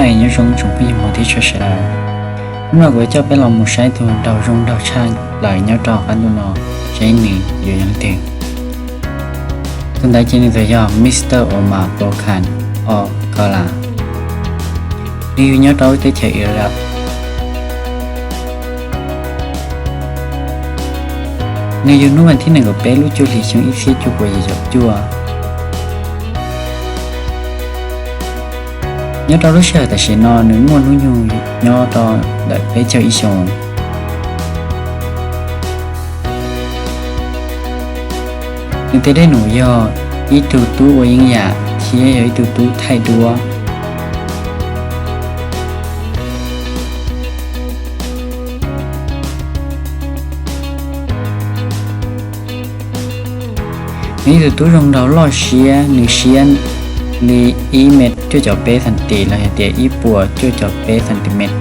Nyob zoo tsoom phooj ywg thiab tshua sawv daws, hnub no kuv yuav coj peb los mus saib tus hluas nraug zoo nraug tshaj plaws nyob rau qab ntuj no, saib nws yuav yog leej twg. Tus ntawd ces nws txawm yog Mister Omar Borkan Okala, nws yug nyob rau lub teb chaws Iraq. Nws yug hnub vas thib nees nkaum peb lub cuaj hlis xyoo ib txhiab cuaj puas yim caum cuaj. Nyob rau lub sij hawm tam sim no nws muaj hnub nyoog nyob rau ntawm peb caug ib xyoos. Nws tej dej num yog ib tug tub ua yeeb yam thiab yog ib tug tub thaij duab. Nws ib tug tub zoo nraug loj siab, nws siab li ib mev cuaj caum peb xantis los yog tias ib puas cuaj caum peb xantimev.